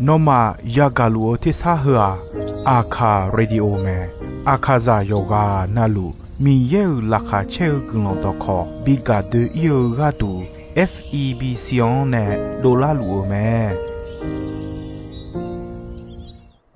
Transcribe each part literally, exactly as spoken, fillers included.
Nawmaf yagaq luf-eu tersar heu-aq, Aqkaq Radio mae. Aqkaqzaq yawqghaq navluf Miqyaer-euq laqkhaq caer-eu guiqlanq dawqkawq bi gaq doe-ir-eu gharduq, F E B C-anr nae dovlar luf-eu mae.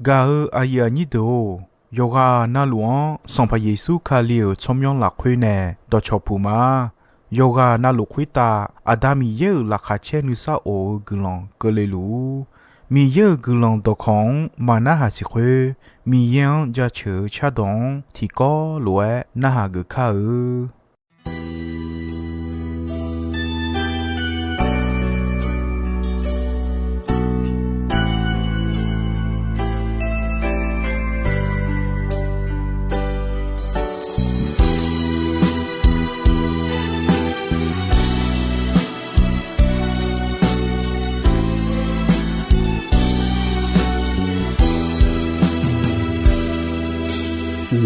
Gaq-eu aqyuif aqnyir deuq-or, yawqghaq navluf-anr Sanqpaq Yeqsur Kali-euq tsawrmyanr lafkhoer nae dawqcawq puq ma. Yawqghaq navluf khoertav Aqda Miqyaer-euq laqkhaq caer nuisar of-eu guiqlanq keuvle luf-ur. Miqyaer-euq guiqlanq dawqkawq-anr maqnarhaq siq khoer, Miqyaer-anr jaceuq-eu cardawq-anr tiqkawv lof-aer narhaq geuf kar-eu.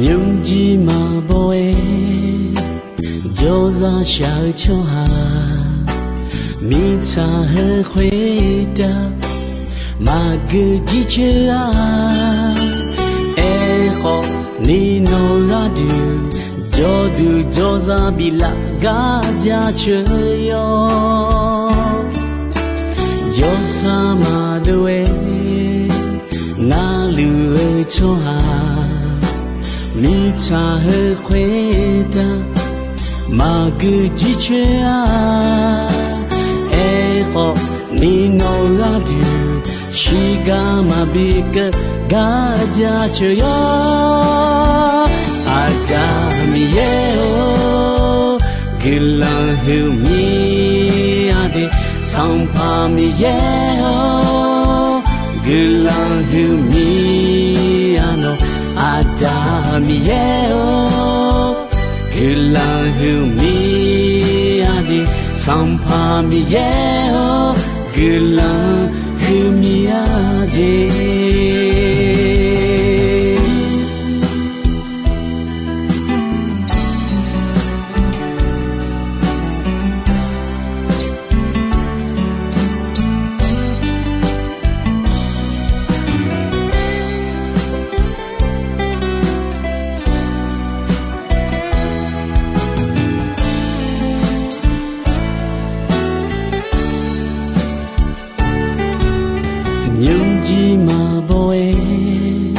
Nymrjir maqbaw-aer jawrzaq shaq-eu tsawrhaq, mirtsaq heu khoertav maqgeu jircoer-a. Aerkhawf, ni nawq gharduq jawrduq jawrzaq biflaf gar jaceuq yawr. Jawrsar maqdov-aer narluf-eu tsawrhaq, mirtsaq heu khoertav maqgeu jircoer-a. Aerkhawf, ni nawq gharduq shiqgar maqbi keuv gar jaceuq yawr. Aqda Miqyaer-or, guiqlanq huiqmir-a de. Sanqpaq Miqyaer-or, guiqlanq huiqmir-a nawq. Aqda Miqyaer-or, guiqlanq huiqmir-a de. Sanqpaq Miqyaer-or, guiqlanq huiqmir-a de. Nymrjir maqbaw-aer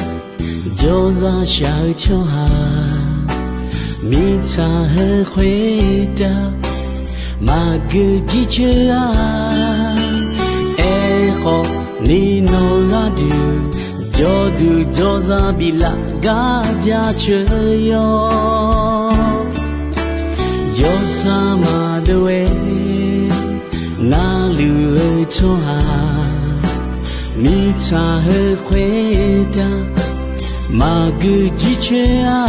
jawrzaq shaq-eu tsawrhaq, mirtsaq heu khoertav maqgeu jircoer-a. Aerkhawf, ni nawq gharduq jawrduq jawrzaq biflaf gar jaceuq yawr. Jawrsar maqdov-aer narluf-eu tsawrhaq, mirtsaq heu khoertav maqgeu jircoer-a.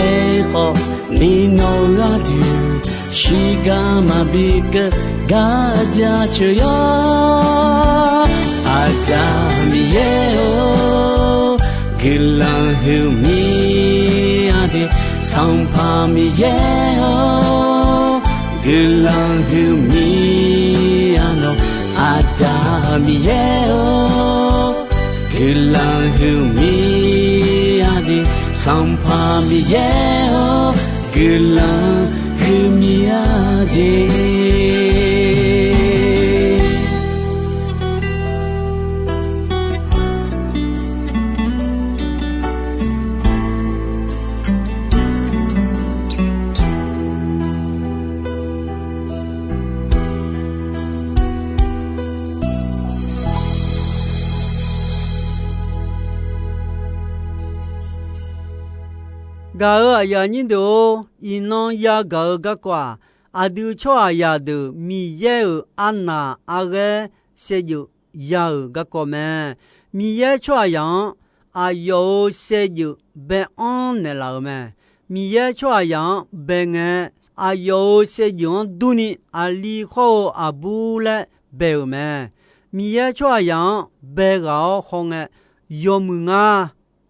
Aerkhawf, ni nawq gharduq shiqgar maqbi keuv gar jaceuq yawr. Aqda Miqyaer-or, guiqlanq huiqmir-a de. Sanqpaq Miqyaer-or, guiqlanq huiqmir-a nawq. Aqda Miqyaer-or, guiqlanq huiqmir-a de. Sanqpaq Miqyaer-or, guiqlanq huiqmir-a de. Gaq-euq aqyuif aqnyir deuq-or, iqnan yagaq-eu garkawv-aq, aqdui tsawrhaqzaq deuq Miqyaer-euq arnaq arghaer saevdzeuf ya-euq garkawv mae. Miqyaer tsawrhaqzaq-anr aqyawf-euq saevdzeuf bae-anr naeqlaf-euq mae. Miqyaer tsawrhaqzaq-anr bae ngae, aqyawf-euq saevdzeuf-anr durni aqli khawr-eu aqbur laer bae-euq mae. Miqyaer tsawrhaqzaq-anr bae ghaq-awr hawngae, yawmuiq nga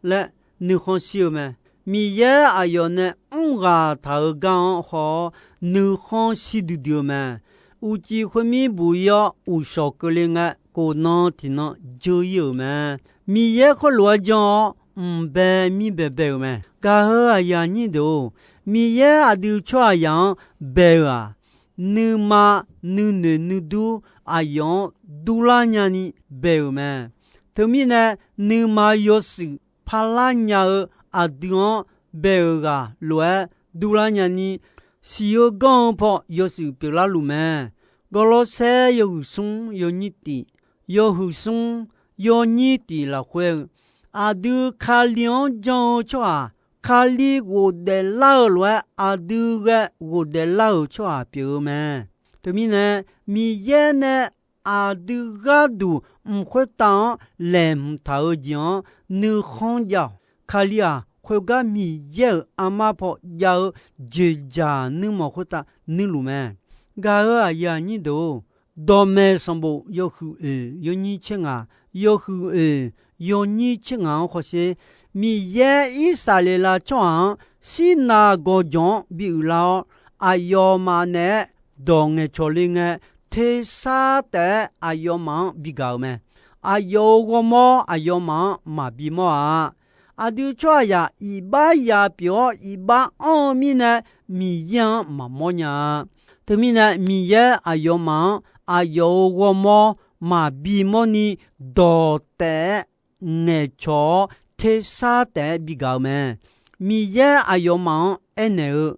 laer nuikhanr shir-eu mae. Miqyaer aqyawf nae mr ghaq taq-euq gar-anr haw-awr nuikhanr shir duidui-eu mae. uqcif khoermir buq-ir-awr, uqshawq keuvle ngae, kof nan tiq nan dzeur-ir-euq mae. Miqyaer khoerlof-aer janr-awr, mq bae mir bae bae-euq mae. Gaq-euq aqyuif aqnyir deuq-or, Miqyaer aqdui tsawrhaqzaq-anr bae-eu-aq, nuima nuinoeq nuidur aqyawf-anr durlar nyani bae-euq mae. Teumirnae, nuima yawshuif parlar nya-eu aqdui-anr bae-euq ghaq lof-aer durlar nyani, siq-eu ganr-eu paw yawshuif pyeuflar luf mae. Gawrlawrsaer yawhuiq smr yawnyir tif, yawhuiq smr yawnyir tif lafkhoer-eu, aqdui Kali-anr jan-eu tsawrhaq, Kali ghofdaef lar-eu lof-aer aqdui ghae ghofdaef lar-euq tsawrhaq pyeuf-eu mae. Teumirnae, Miqyaer nae aqdui gharduq mq khoertav-anr laeqhmq taq-eu jeq-anr nuikhanr jav-awq. Kali-aq, khoergar Miqyaer-euq armar paw jav-eu dzoeqdzaq nuirmanq khoertav nuirluf mae. Gaq-euq aqyuif aqnyir deuq-or, dawqmaeq sanqbof yawhuiq oeq yawnyir tser ngaq, yawhuiq oeq yawnyir tser ngaq-anr hawsher. Miqyaer Irsaqleqlav tsawrhaq-anr Sirnav gawqjawq-anr bi uiqlar-awr, aqyawfmaf naeq-aer dawq ngaeqcawq le ngae, tersar taef-aer aqyawfmaf-anr bigaq-euq mae. Aqyawf-euq ghawrmawr aqyawfmaf-anr maqbi mawr-a. Aqdui tsawrhaqzaq iqbax ya pyeuf-awr iqbax anr-eu mirnae, Miqyaer-anr maqmawr nya-a. Teumirnae, Miqyaer aqyawfmaf-anr aqyawf-euq ghawrmawr maqbi mawrni, dawq taef-aer ngaeqcawq-awr tersar taef-aer bigaq-eu mae. Miqyaer aqyawfmaf-anr aernaeq-eu,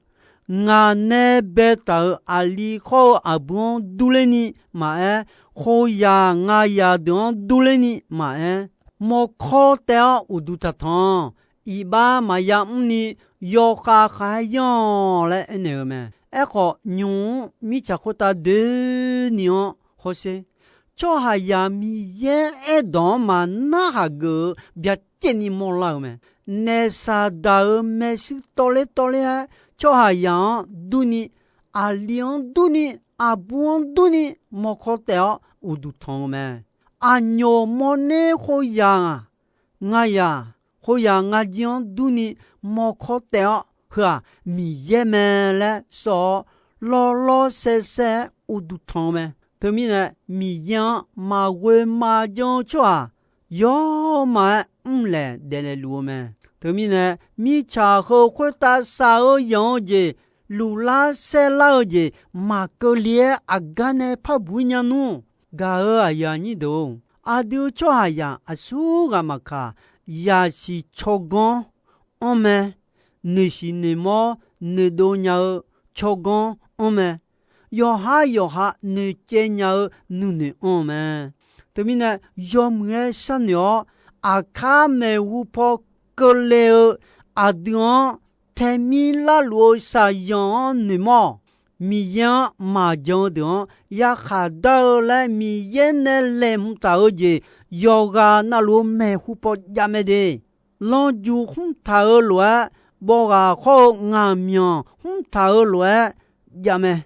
Ngaq nae baetaq-euq aqli khawr-eu aqbur-anr durler ni maqaer, khoeryaq ngayaq deuq-anr durler ni maqaer, mawrkawr taev-awr uqduq taqtanq. Iqbax maqya mrni yawkhav khav-aer yanr-awq laer aernaeq-eu mae. Aerkhawf, nymq-mr mirtsaq khoertav doeni-anr hawsher. Tsawrhaqzaq Miqyaer aerdawq-anr maqnar haq geuf-eu byacaevni mawrlar-eu mae. Naef saqdaq-euq maershuir tawvler tawvler-aer tsawrhaqzaq-anr durni, aqli-anr durni, aqbur-anr durni, mawrkawr taev-awr uqduq tanq-eu mae. Aqnyoq mawrner khoeryaq ngaq, ngayaq, khoeryaq ngajir-anr durni, mawrkawr taev-awr heu-aq Miqyaer mae laer sawr-awr, lawrlawr saesae-aer uqduq tanq-eu mae. Teumirnae, Miqyaer-anr maqghoe maqjan-eu tsawrhaq yawmaf-aer mrlaeq daeflaeq luf-eu mae. Teumirnae, mirtsaq heu khoertav shaq-eu yanq-eu jeq, luflar saerlar-eu jeq maqkeuvle-aer aqgar nae par buq-ir nya nmr. Gaq-euq aqyuif aqnyir deuq-or, aqdui tsawrhaqzaq aqsurghaq maqkaq, yasiq tsawrganr anr mae, noeqshiq noeqmawr noeqdov nya-eu tsawrganr anr mae, yawqhar yawqha noeqcaev nya-eu nuinoeq anr-eu mae. Teumirnae, yawmuiq-aer sharnoeq-awr, aqkar maeqhu paw keuvle-eu aqdui-anr taemir larluf-eu shaqzanq-anr noeqmawr-awq. Miqyaer-anr maqjan-eu deuq-anr yarkhaq dar-eu laer Miqyaer nae laeqhmq taq-eu jeq yawqghaq navluf-eu maeqhu paw jav mae de. Lanrju khmr taq-eu lof-aer, bawghaq khawr-eu ngaqmyanq khmr taq-eu lof-aer jav mae.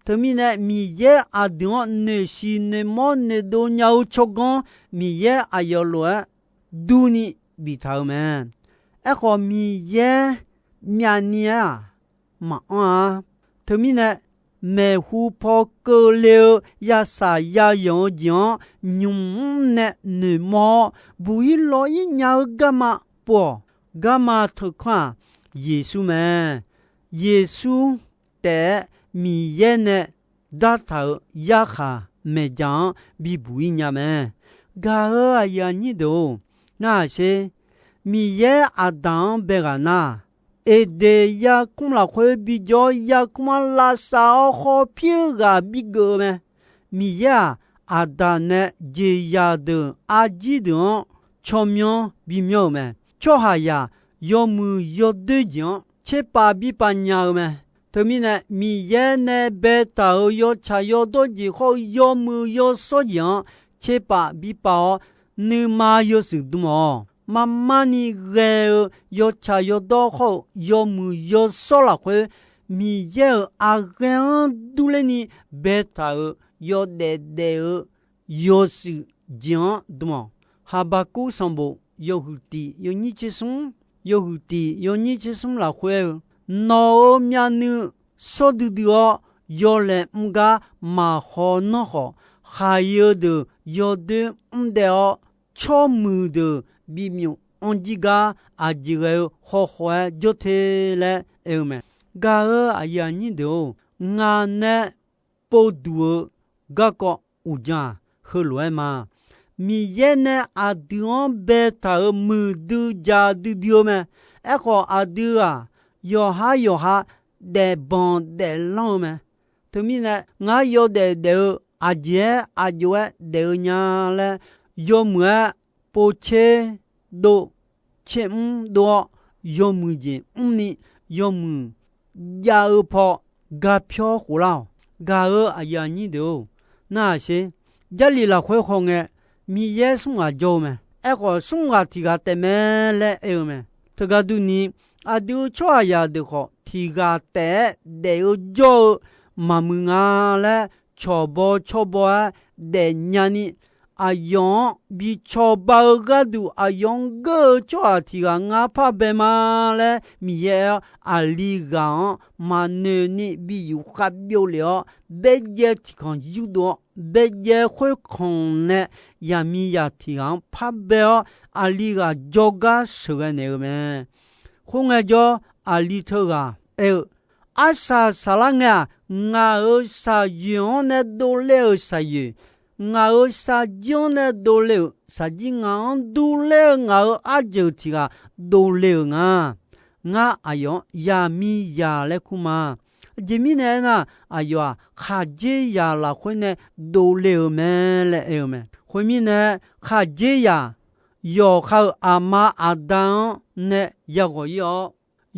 Teumirnae, Miqyaer aqdui-anr noeqshiq noeqmawr noeqdov nya-eu tsawrganr, Miqyaer aqyawf lof-aer durni biftaq-eu mae. Aerkhawf, Miqyaer myavni-aer-aq, maqanr-a. Teumirnae, maeqhu paw keuvle-eu yasaq yayanq-eu jeq-anr nymq mr nae noeqmawr-awr, buq-ir lawr-ir nya-eu garma pov-awq. Garma teukanr-aq, Yeqsur mae. Yeqsur taef-aer Miqyaer nae dartaq-euq yarkhaq maeqdzaq-anr bibuq-ir nya mae. Gaq-euq aqyuif aqnyir deuq-or, narhaq sher. Miqyaer Aqdaq-anr bae ghaq nar, Eqdeq yarkmr lafkhoer bijawr yarkmr-anr lavsav-awr khawf pir-eu ghaq bigeuf-eu mae. Miqyaer-aq, Aqdaq nae jeqzaq deuq arjir deuq-anr tsawrmyanr bimyanr-euq mae. Tsawrhaqzaq yawmuiq yawdoer jeq-anr tserpav birpav nya-eu mae. Teumirnae, Miqyaer nae baetaq-euq yawtsaq yawdawr jeq khawr-eu yawmuiq yawshawr jeq-anr tserpav birpav-awr, nuima yawshuif dm-awq. Marmarni ghae-eu yawtsaq yawdawr khawr-eu yawmuiq yawshawr lafkhoer, Miqyaer-euq aqghae-anr durler ni baetaq-euq yawdaef daef-eu yawshuif jeq-anr dm-awq. Haqbaqkuv sanqbof yawhuiq tiq yawnyir tser smr, yawhuiq tiq yawnyir tser smr lafkhoer-eu, Nawq-euq myavnuiv shawr duidui-awr, yawlaeq mr gar maqhaw nanr khawf, khaq-iq-eu deuq yawdoer mr daef-awr, tsawrmuiq deuq bimyuf anr jir gar aqjeq ghae-eu khawkhaw-aer jawr te laer aer-eu mae. Gaq-euq aqyuif aqnyir deuq-or, ngaq nae povduq-eu garkawv uqdzan-aq, heulof-aer ma. Miqyaer nae aqdui-anr baetaq-euq muiqdui jaqdui dui-eu mae. Aerkhawf, aqdui-aq, yawqhar yawqha daefbanq daeflanr-eu mae. Teumirnae, ngar yawdaef daef-eu aqjeq-aer aqjox-aer daef-eu nya laer, yawmuiq-aer povtser dov, tser mr dov-awr, yawmuiq jeq mrni, yawmuiq jav-eu paw garpyawr khof lar-awq. Gaq-euq aqyuif aqnyir deuq-or, narhaq sher. Jarlif lafkhoer haw ngae, Miqyaer smr ghaq jawr-eu mae. Aerkhawf, smr ghaq tiq ghaq taef mae laer aer-eu mae. Teugar durni, aqdui-euq tsawrhaqzaq deuq khawf, tiq ghaq taef-aer daef-eu jawr-eu maqmuiq nga laer, cawqbaw cawrbaw-aer daefnya ni, aqyawf-anr bi cawba-eu gharduq aqyawf-anr geur-eu tsawrhaq tiq ghaq ngar par bae ma laer Miqyaer aer-awr, aqli ghaq-anr maqnoeq ni bi yufkhav byov lef-awr, baerjaev tiq kanq yurdov-awr, baerjaev khoerkanq nae yaqmiqzaq tiq ghaq-anr par bae-awr, aqli ghaq jawrgar sheuqghae naeq-eu mae. Khoerngae jawr, aqli teughaq aer-eu, Arsaq saqlar ngae-aq, ngaq-euq shaqyoeq-anr nae dovler-euq shaqyoeq, ngaq-euq shaqjir-anr nae dovle-euq shaqjir, ngaq-anr durler-eu ngaq-euq arjeuq tiq ghaq dovle-euq nga. Ngar aqyawf-anr yaqmiqzaq laer kur ma. Aqjeq mirnae aernar, aqyawf-aq, khaqdzerzaq lafkhoer nae dovle-euq mae laer aer-eu mae. Khoermirnae, khaqdzerzaq yawqha-euq aqma aqda-anr nae yaghawq ir-awr,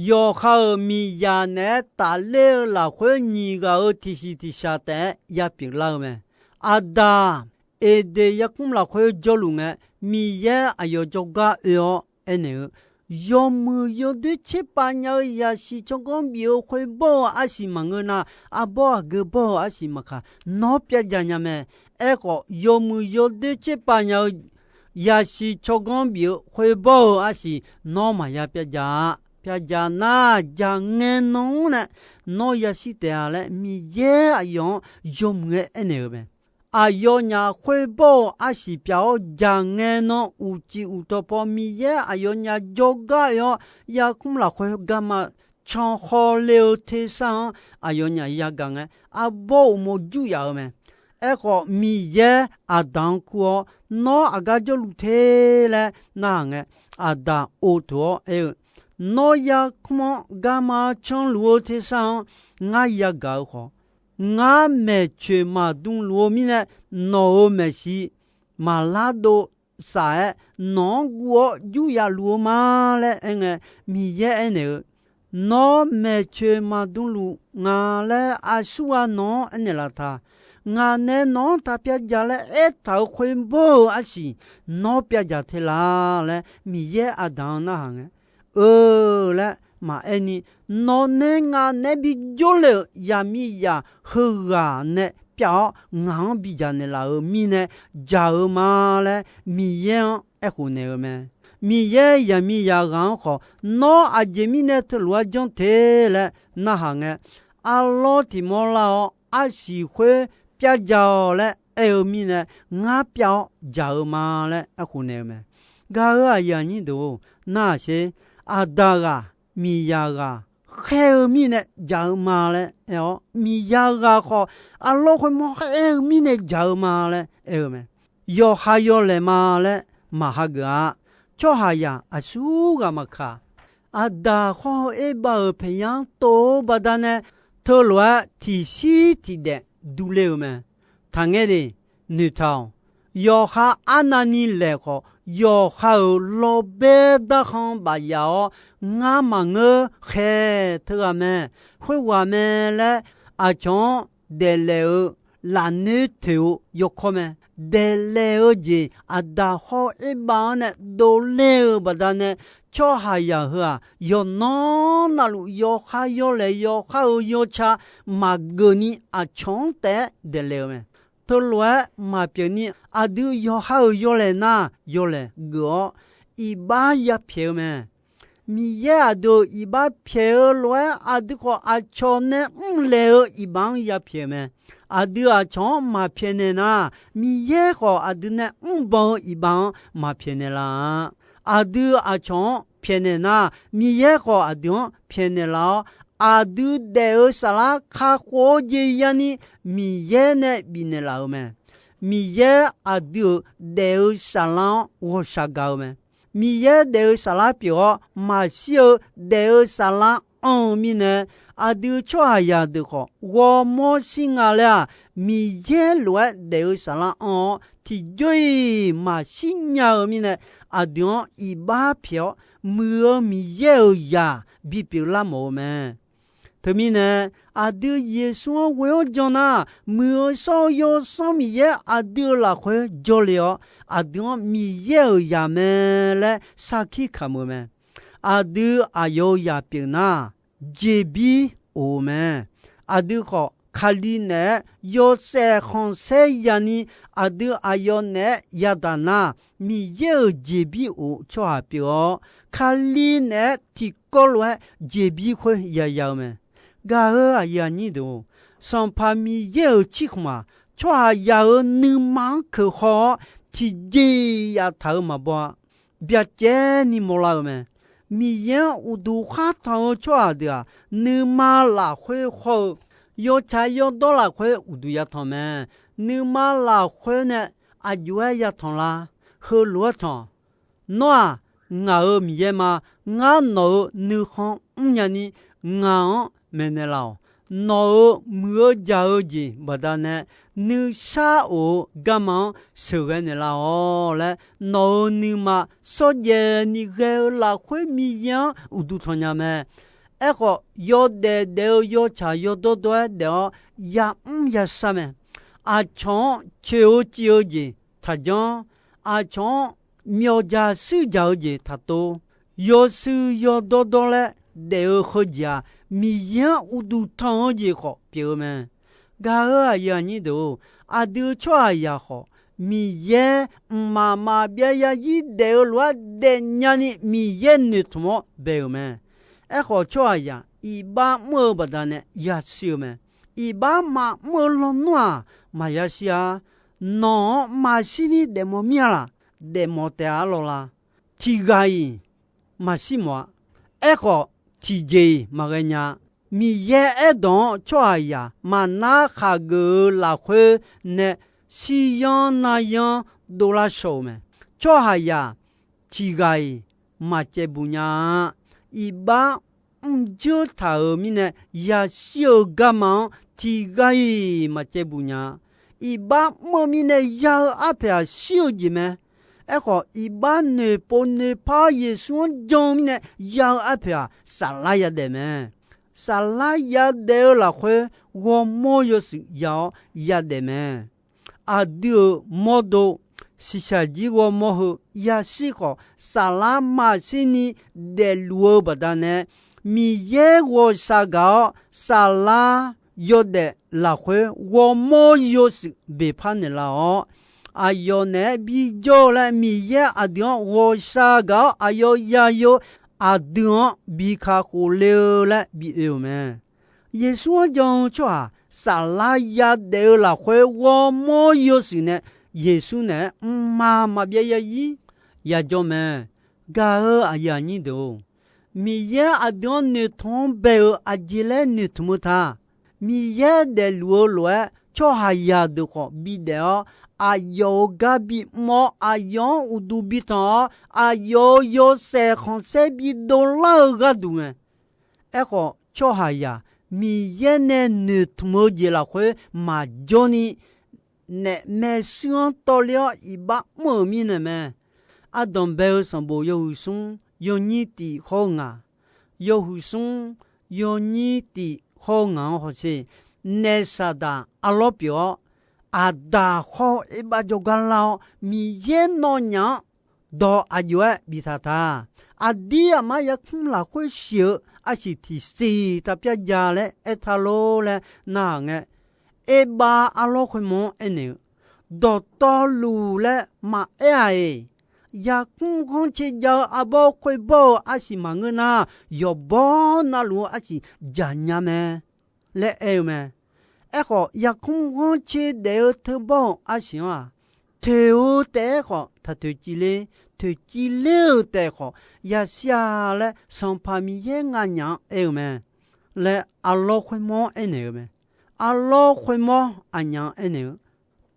yawqha-euq miqzaq naeq-aer tafler-eu lafkhoer nyiq ghaq-euq tiqsiq tiqshaq taef-aer yapyeuf lar-eu mae. Aqdaq Eqdeq yarkmr lafkhoer jawrluf ngae, Miqyaer aqyawf jawrgar oe-awr aernaeq-eu, yawmuiq yawdoer tserpav nya-eu yasiq tsawrganr bif-eu khoerbawr-eu arsiq maqngeur nar, arbawr aqgeu bawr-eu arsiq maqkaq, nawr pyavdzaq nya mae. Aerkhawf, yawmuiq yawdoer tserpav nya-eu yasiq tsawrganr bif-eu khoerbawr-eu arsiq nawr maqya pyavdzaq-a. Pyavdzaq nar, jaqngae nan-anr nae nawr yashir taef-a laer Miqyaer aqyawf-anr yawmuiq-aer aernaeq-eu mae. Aqyawfnyaf khoerbawr-eu arsiq pyav-awr, jaqngae nan uqcif uqtawq paw Miqyaer aqyawfnyaf jawrgar oe-awr, yarkmr lafkhoer garma can khawle-eu tersar-anr aqyawfnyaf yagaq ngae, arbawr uqmov jur yaf-eu mae. Aerkhawf, Miqyaer aqdaq-anr kur-awr, nawr aqgar jawrluf te laer narhaq ngae, aqdaq ov teuq-awr aer-eu, nawr yarkmr-anr garma canluf-eu tersar-anr ngar yagaq-eu khawf, ngar maeqtsoeq maqdmluf-eu mirnae, nawq-euq maeqshi maqlar dov saf-aer nawq-anr guv-awr jur yaf luf-eu ma laer aerngae, Miqyaer aernaeq-eu, nawr maeqtsoeq maqdmluf nga laer aqsurghaq nawq-anr aernaeq laf taq. Ngaq nae nawq-anr taq pyavdzaq laer aertaq-euq khoerbawr-eu arsiq nawr pyavdzaq te la laer Miqyaer aqdaq-anr narhaq ngae, eu laer maqaer ni, nawq nae ngaq naeq-aer bi jawrle-euq yaqmiqzaq heughaq nae pyav-awr ngaq-anr bidzaq naeqlaf-euq mirnae dzaq-eu ma laer Miqyaer-anr aerkhof naeq-eu mae. Miqyaer yaqmiqzaq ghaq-anr khawf, nawr aqjeq mirnae teulof-aer janr te laer narhaq ngae, arlawr tiq mawr lar-awr arsiq khoer pyavdzaq-awq laer aer-eu mirnae, ngar pyav-awr dzaq-eu ma laer aerkhof naeq-eu mae. Gaq-euq aqyuif aqnyir deuq-or, narhaq sher. Aqdaq ghaq, miqzaq ghaq khaer-eu mirnae dzaq-eu ma laer aer-awr, miqzaq ghaq khawf, arlawr khoermawr khaer-eu mirnae dzaq-eu ma laer aer-eu mae. Yawqha yawlaeq ma laer maqhageuf-a. Tsawrhaqzaq aqsurghaq maqkaq, Aqdaq khawr-eu Erbav-euq paeqyar-anr tov-eu baqdanae, teulof-aer tiqshir tiqdaef durler-eu mae. Taqngaer de, noeqtaq-awq. Yawqha arnavni laeq khawf, yawqha-euq lawrbaer darkhan bafyaf-awr, ngar maqngeur khaeq teughaq mae, khoerghaq mae laer aqcawq-anr daeqlaeq-eu lafnoer toeq-eu yawkawr mae. Daeqlaeq-eu jeq Aqdaq hawr Erbav-anr nae dovler-eu baqdanae, tsawrhaqzaq heu-aq, yawqnan navluf yawqha yawlaeq yawqha-euq yawtsaq maqgeuf ni aqcawq-anr taef-aer daeqlaeq-eu mae. Teulof-aer maqpyeuf ni aqdui yawqha-euq yawlaeq nar yawlaeq geuf-awr iqbax yapyaeq-eu mae. Miqyaer aqdui-euq iqbax pyaeq-eu lof-aer, aqdui khawf aqcawq nae mrlaeq-eu iqbax-anr yapyaeq-eu mae. Aqdui aqcawq-anr maqpyaeqnaeq nar, Miqyaer khawf aqdui nae mrbanq-eu iqbax-anr maqpyaeqnaeq laf-a. Aqdui aqcawq-anr pyaeqnaeq nar, Miqyaer khawf aqdui-anr pyaeqnaeq laf-awr, aqdui daef-eu saflar kakhof-eu jeq yani Miqyaer nae bifnaeq laf-eu mae. Miqyaer aqdui-euq daef-eu saflar-anr ghawqshaq gaq-eu mae. Miqyaer daef-eu saflar pyeuf-awr maqshir-eu daef-eu saflar anr-eu mirnae, aqdui tsawrhaqzaq deuq khawf ghawrmawr shir nga laer-aq, Miqyaer lof-aer daef-eu saflar anr-awr tiqjawr-iq maqshir nya-eu mirnae, aqdui-anr iqbax pyaeq-awr muiq-eu Miqyaer-euq zaq bipyeuf lar mawf-eu mae. Teumirnae, aqdui Yeqsur-anr ghoe-awr jan nar, muiq-eu shawr-eu Yawsanr Miqyaer aqdui-euq lafkhoer jawrle-awr, aqdui-anr Miqyaer-euq zaq mae laer sarkir kamq-eu mae. Aqdui aqyawf-euq zaq pyeuf nar, jeqbir of-eu mae. Aqdui khawf, Kali naeq-aer yawshaef khanqsaer yani, aqdui aqyawf naeq-aer yadaq nar, Miqyaer-euq jeqbir of tsawrhaq pyeuf-awr, Kali naeq-aer tiqkawv lof-aer jeqbir khoer yaya-eu mae. Gaq-eu aqyuif aqnyir deuq-or, Sanqpaq Miqyaer-euq cirkhmq-aq, tsawrhaqzaq-euq nuima-anr keuq haw-awr, tiqjeq-iq yaftaq-euq maqbaw-a. Byacaevni mawrlar-eu mae. Miqyaer-anr uqduq khar tanq-eu tsawrhaq deuq-aq, nuima lafkhoer hawr-eu, yawtsaq yawdawr lafkhoer uqduq yatanq mae. Nuima lafkhoer nae aqjox-aer yatanq lar. Heulof-aer tanq. Nawr-aq, ngaq-euq Miqyaer ma. Ngar nawq-euq nuikhanr mrnya ni, ngaq-anr maeqnaeq laf-awq. Nawq-euq muiq-eu jaq-eu jeq baqdanae, nuisar of-eu garma-anr sheuqghae naeqlaf-awq laer, nawq-euq nuima shawrjaev ni ghae-eu lafkhoer Miqyaer-anr uqduq tanq nya mae. Aerkhawf, yawdaef daef-eu yawtsaq yawdawr dawr-aer daef-awr yamr yashar mae. Aqcawq-anr coeq-eu civ-eu jeq taqjanr. Aqcawq-anr myawqjaq shuirjaq-eu jeq taqtov. Yawshuir yawdawr dawr laer daef-eu heujeq-aq, Miqyaer-anr uqduq tanq-eu jeq khawf pyeuf-eu mae. Gaq-eu aqyuif aqnyir deuq-or, aqdui tsawrhaqzaq khawf, Miqyaer mqmaq maqbyav yarzir daef-eu lof-aer daefnya ni Miqyaer noeqtmq-awr bae-euq mae. Aerkhawf, tsawrhaqzaq iqbax mr-eu baqdanae yashir-eu mae. Iqbax maqmr-eu lawnmr-aq, maqya shir-a. Nawq-anr maqshir ni daefmawf mir-a laq? Daefmawf taef-a arlawr la? Tiqghaq-iq maqshir mawf-a. Aerkhawf, tiqjeq-iq maqghae nya-a. Miqyaer aerdawq-anr tsawrhaqzaq maqnar khaqgeuf-eu lafkhoer nae shiryanr naryanr dovlar shaw-euq mae. Tsawrhaqzaq tiqghaq-iq maqcaevbuq nya-a. Iqbax mrjeur taq-euq mirnae yashir-eu garma-anr tiqghaq-iq maqcaevbuq nya-a. Iqbax mr-eu mirnae ya-eu arpoeq-aq shir-eu jeq mae. Aerkhawf, iqbax noeqpov noeqpar-awr Yeqsur-anr jan-eu mirnae ya-eu arpoeq-aq, saflar yadaef mae. Saflar yadaef-eu lafkhoer ghawrmawr yawshuif ya-awr yadaef mae. Aqdui-euq mawrdo shiqshaq jir ghawrmawr heu yashir khawf, saflar maqshir ni daefluf-eu baqdanae, Miqyaer ghawqshaq gaq-awr saflar yawdaef lafkhoer ghawrmawr yawshuif beqpar naeqlaf-awr, aqyawf naeq-aer bijawr-eu laer Miqyaer aqdui-anr ghawqshaq gaq-awr aqyawf yayo aqdui-anr bi kakhof le-eu laer bi oe-euq mae. Yeqsur-anr jan-eu tsawrhaq saflar yadaef-eu lafkhoer ghawrmawr yawshuif nae Yeqsur naeq-aer mqmaq maqbyav yarzir yajawr mae. Gaq-eu aqyuif aqnyir deuq-or, Miqyaer aqdui-anr noeqtmq-anr bae-eu aqjeq laer noeqtmq-eu ta. Miqyaer daefluf-eu lof-aer tsawrhaqzaq deuq khawf bidaef-awr, aqyawf-euq gar bimr-awr, aqyawf-anr uqduq bitanq-awr, aqyawf-euq yawshaef khanqsaer bidov lar-eu gharduq mae. Aerkhawf, tsawrhaqzaq Miqyaer nae noeqtmq-eu jeq lafkhoer maqjawr ni, naef maershuir-anr tawvler-awr iqbax mr-euq mirnae mae. Ardanq bae-eu sanqbof yawhuiq smr yawnyir tif khawr-eu ngaq, yawhuiq smr yawnyir tif khawr-eu ngaq-anr hawsher. Naef saqdaq arlawr pyeuf-awr, aqdaq khawr-eu erbav jawrgar lar-awr, Miqyaer nawnyaf-anr dawq aqjox-aer biftaq ta. Aqdir aqmar yarkmr lafkhoer shif-eu arsiq tiqsiq taqpyar ja laer aertaq lor laer narhaq ngae, erbav arlawr khoermawr-anr aernaeq-eu, dawqtawvluf laer maqaer-aq-iq, Yarkmr ghanrcae jav-eu arbawr khoerbawr-eu arsiq maqngeur nar, yawqbawr navluf-eu arsiq jaqnya mae laer aer-eu mae. Aerkhawf, yarkmr ghanrcae daef-eu teubawr-euq arsiq-anr-aq, toeq-eu taef-aer khawf taq toeqciv ler, toeqciv ler-euq taef khawf yashir-a laer Sanqpaq Miqyaer nganyaf-anr aer-eu mae laer arlawr khoermawr-anr aernaeq-eu mae. Arlawr khoermawr aqnyaf-anr aernaeq-eu,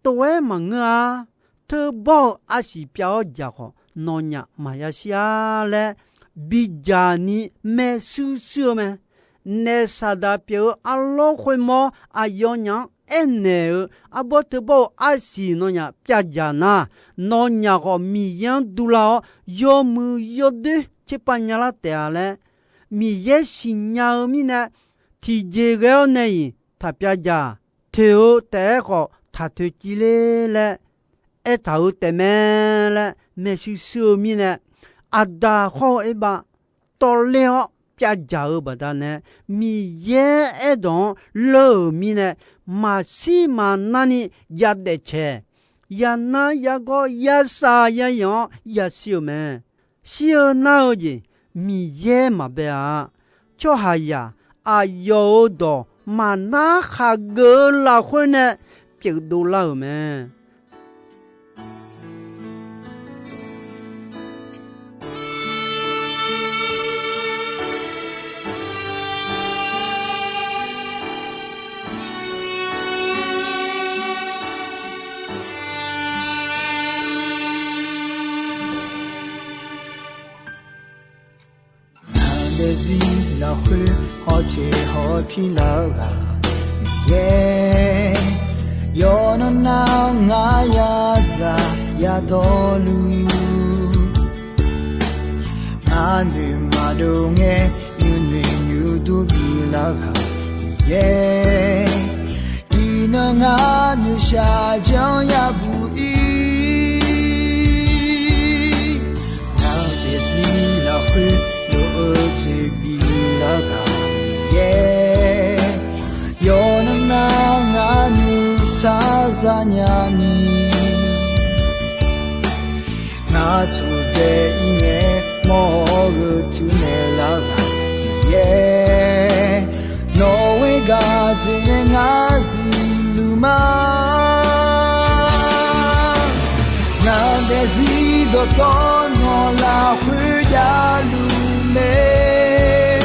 tov-aer maqngeur-a. Teubawr-eu arsiq pyav-awr jaq khawf nawnyaf maqyashir-a laer bidzaq ni maershuir shuir-eu mae. Naef Saqdaq pyeuf-eu arlawr khoermawr aqyawfnyaf-anr aernaeq-eu, arbawr teubawr-eu arsiq nawnyaf pyavdzaq nar, nawnyaf khawf Miqyaer-anr duvlar-awr yawmuiq yawdoer tserpav nyalar taef-a laer, Miqyaer siqnya-eu mirnae tiqjeq ghae-awr nae-iq taq pyavdzaq, toeq-eu taef-aer khawf taq toeqciv ler laer aertaq-eu taefmae laer maershuir shuir-eu mirnae, Aqdaq hawr-eu Erbav tawvler-awr pyavdzaq-eu baqdanae, Miqyaer aerdawq-anr leur-euq mirnae, maqshir maqnarni yadaef caeq, yanar yagawr yasaq yayanq-awr yashir-euq mae. Shir-eu nar-eu jeq Miqyaer maqbae-a. Tsawrhaqzaq aqyawf-euq dawq maqnar khaqgeuf-eu lafkhoer nae pyeufdov lar-euq mae. Ngaq daefzir lafkhoer hawteq hawpir lar-eu ghaq Miqyaer, yawqnan nar ngar yadzaq yadawrluf, ngar noeq maqdov ngae nuinoeq nuidur bilar ghaq Miqyaer, iqnan ngar noeqshaq janr yabuq ir. Ngaq daefzir lafkhoer lof-eu jeq bilar ghaq Miqyaer, yawqnan nar ngar nuisar zanya ni, ngar tsawqdzae ir ngae mawr-eu tuinaeq lar ghaq Miqyaer, nawq-eu gaq jeq nae ngar zifluf ma. Ngaq daefzir dawqtawv nawq lafkhoer javluf mae.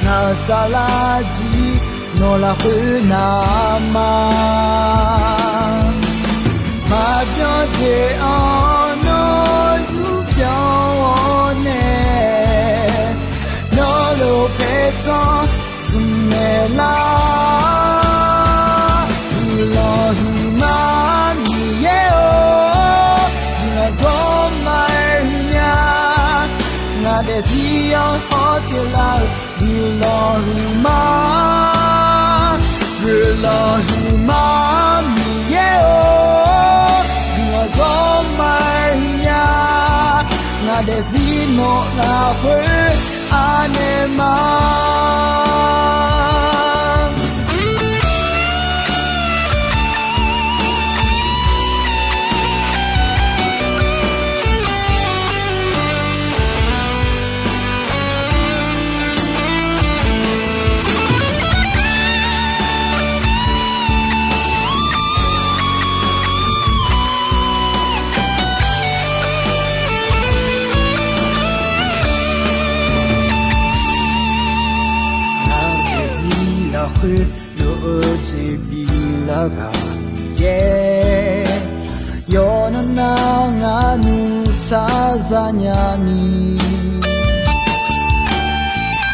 Ngaq-euq saflar jir nawq lafkhoer navma. Maqbyan jeq-anr nawr zurpyan-awr nae, nawr lof paertsanr zmqmaeq lar. Guiqlanq huiqma Miqyaer-or, guiqlanq zawrma-aer huiqnya. Ngaq daefzir-anr hawteq lar-eu guiqlanq huiqma. Guiqlanq huiqma Miqyaer-or, guiqlanq zawrma-aer huiqnya. Ngaq daefzir nawq lafkhoer anaeq ma. Ngaq daefzir lafkhoer lof-eu jeq bilar ghaq Miqyaer, yawqnan nar ngar nuisar zanya ni,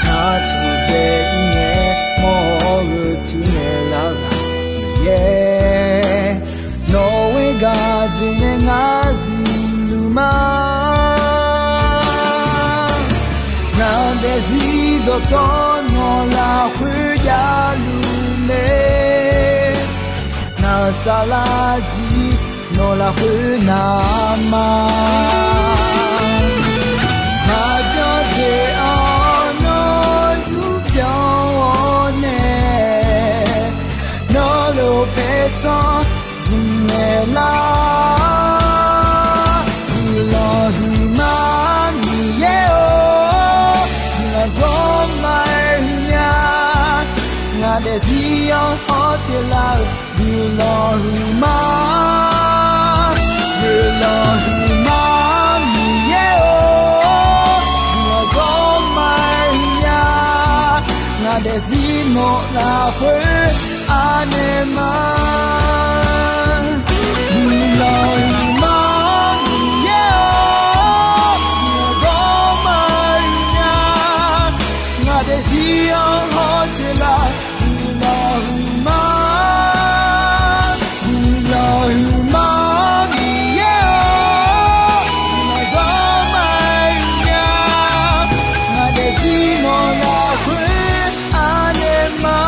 ngar tsawqdzae ir ngae mawr-eu tuinaeq lar ghaq Miqyaer, nawq-eu gaq jeq nae ngar zifluf ma. Ngaq daefzir dawqtawv nawq lafkhoer javluf mae. Ngaq-euq saflar jir nawq lafkhoer navma. Maqbyan jeq-anr nawr zurpyan-awr nae, nawr lof paertsanr zmqmaeq lar. Guiqlanq Huiqma, guiqlanq huiqma, Miqyaer-or, guiqlanq zawr ma-aer nya. Ngaq daefzir nawq lafkhoer anaeq ma. Guiqlanq huiqma, Miqyaer-or, guiqlanq zawr ma-aer nya. Ngaq daefzir-anr hawjeq laf, guiqlanq huiqma. Guiqlanq huiqma, Miqyaer-or, guiqlanq zawr ma-aer nya. Ngaq daefzir nawq lafkhoer anaeq ma.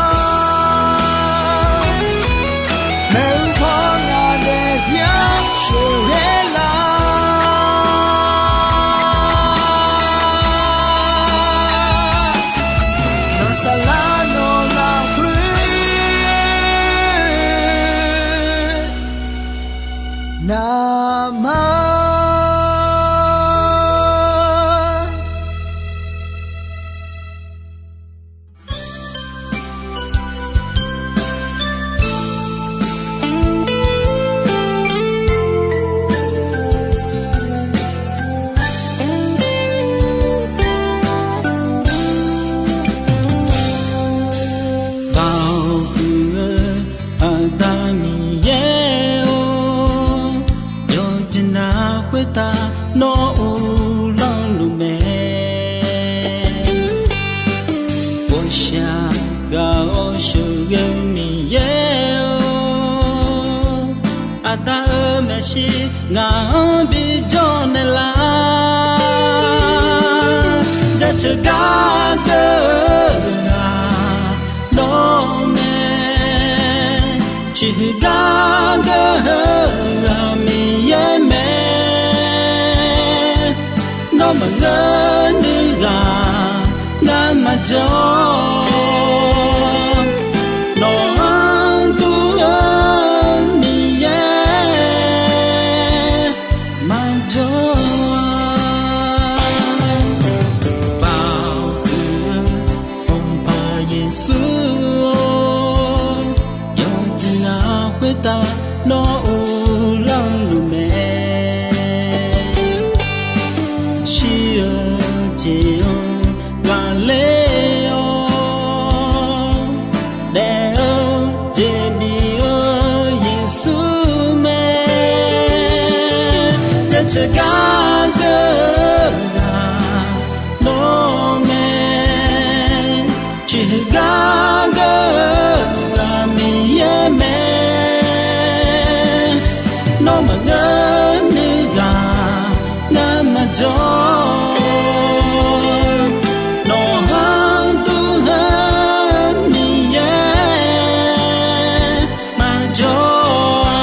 Maeqhu paw ngaq daefzir-anr sheuqghae laf. Naqsaqlar nawq lafkhoer navmaqma. Baoq huiq-eu Aqda Miqyaer-or, yawqjeq navluf khoertav nawr uvlanr luf mae. Ghawqshaq gaq-awr sheuqghae-eu Miqyaer-or, Aqda-euq maeqshi ngaq-anr bijawr naeqlar. Jaceuq gar geur-eu-aq nawr mae, ciqhuiq gar geur-eu-aq Miqyaer mae. Nawr maqngeur nuighaq ngar maqjawr, nawq-anr dur-eu Miqyaer maqjawr-a. Baoq huiq-eu Sanqpaq Yeqsur-or, yawqjeq navluf khoertav nawr uvlanr luf mae. Shir-eu jeq-anr ghaqler-awr, daef-eu jeq bif-eu Yeqsur mae. Jaceuq gar geur-eu-aq nawr mae, ciqhuiq gar geur-eu-aq Miqyaer mae. Nawr maqngeur nuighaq ngar maqjawr, nawq-anr dur-eu Miqyaer maqjawr-a.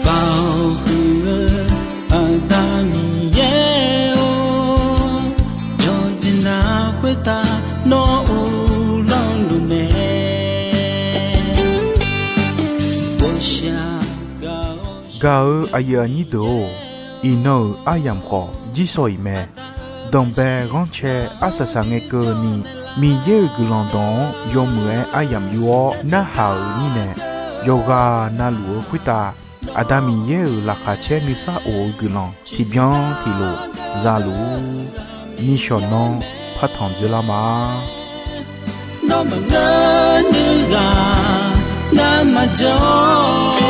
Baoq huiq-eu Aqda Miqyaer-or, yawqjeq navluf khoertav nawr uvlanr luf mae. Ghawqshaq gaq-awr Gaq-eu aqyuif aqnyir deuq-or, iqnan-euq aryamq khawf jirsawq iq mae. Danqbae ghanrcae arsaq saq ngae keuvni, Miqyaer-euq guiqlanq dawq-anr yawmuiq-aer aryamq yur-awr narhaq-euq mirnae, yawqghaq navluf-eu khoertav Aqda Miqyaer-euq laqkhaq caer nuisar of-eu guiqlanq tiqbyan tiqlof za luf-ur. Nishawq nanr partanq dzoerlar ma. Nawr maqngeur nuighaq ngar maqjawr,